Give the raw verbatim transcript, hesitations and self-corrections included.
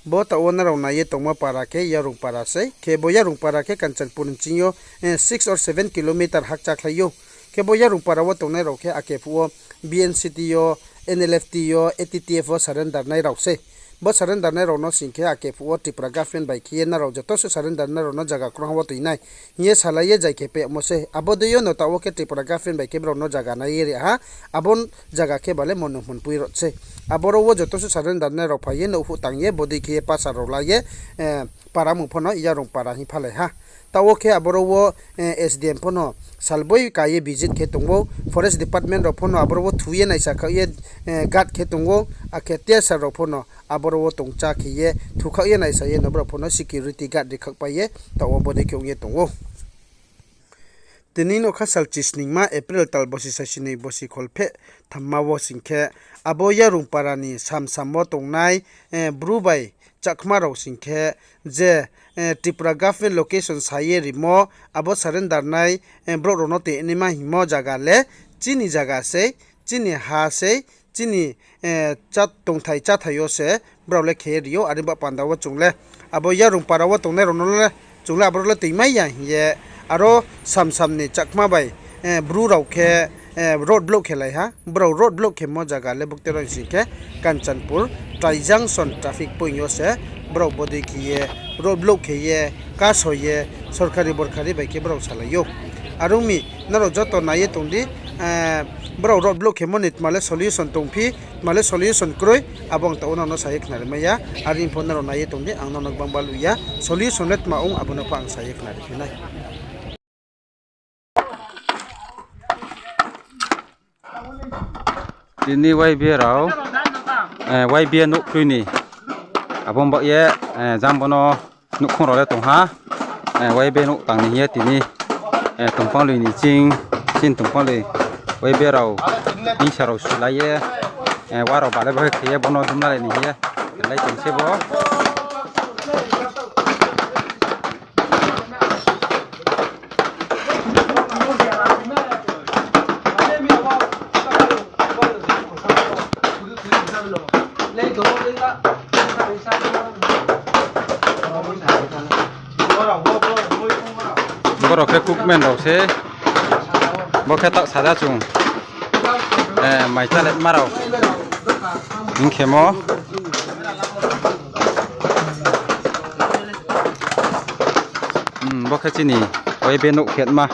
Bo taoh wo nrao nai ye tongmo para khe Yarung para sei. Khe bo Yarung para khe Kanchanpur ni ching yo, eh, six or seven kilometer hakchakhlai ou. Khe bo Yarung para wo tongnai rao khe ake phuh wo B N C T yo, N L F T yo, A T T F wo surrender nai rao sei. Bo surrender nai rao no sing khe ake phuh wo Tripura government bai khe ye nrao joto se surrender nai rao no zaga krungha wo toi nai hing ye salai ye zai khe payagmo sei. Abo dei yo no taoh wo khe Tripura government bai khe brao no zaga nai ye ri ha. Abo zaga khe bale Monu Hmunpui road sei. Aboro wo joto se surrender nai rao phai ye nouhphuh tang ye bodei khe ye pasa rao la ye, eh, para mung pho no Yarung para hing phalai ha. Taoh wo khe aboro wo, eh, S D M pho no salboi ka ye visit khe tong ou, forest department rao pho no aboro wo thu ye naisa khaoh ye, eh, guard khe tong ou, akhe T S R rao pho no aboro wo tongcha khe ye thukhaoh ye naisa ye no brao pho no security guard ri khaohpai ye taoh wo bodei khe ong ye tong ou. Tini no kha sal chisningma April tal bosi saisinoi bosi kholpheh thamma wo sing khe, abo Yarung para ni samsam wo tongnai, eh, Bru bai Chakma rao sing khe, je, eh, Tripura government location sa ye rimo, abo surrender nai, eh, brouh rao no tongnaima hingmo zaga le chini zaga sei, chini ha sei, chini, eh, tongthai cháthai yo se brao le khe ye ri ou, are ba panda wo chung le abo Yarung para wo tongnai rao no le chung le aboro le toimai ya hing ye, aro samsam ni Chakma bai, eh, Bru rao khe, eh, road block khe lai ha. Brao road block khemo zaga le bukte rao sing khe Kanchanpur Trai junction traffic point yo se brao bodei khe ye road block khe ye kaso ye sorkari borkari bai khe brao salai ou. Are ong mi nrao joto nai ye tong di, eh, brao road block khemo ni tma le solution tongphi, tma le solution kroi, abo ang taoh wo nrao no sa ye khnari mai ya. Are pho nrao nai ye tong di, ang nrao no gbang balu ya, solution le tma ong abo no pho ang sa ye khnari phi nai. Tini Y B A rao, eh, Y B A nouh kroi ni, abo bak ye, eh, jang bo no nouhkhong rao le tong ha, eh, Y B A nouh tang ni hing ye tini, eh, tongphangloi ni ching, chini tongphangloi Y B A rao, hingsa rao sulai ye, eh, wa rao bale bo khe ye bo no dumlalai ni hing ye, lai tong se bo. Borok khe cookman rao se, bo khe taoh saja chung, eh, mai chálai ma rao hing khemo. Hmm, bo khe chini Y B A nouh khe tma.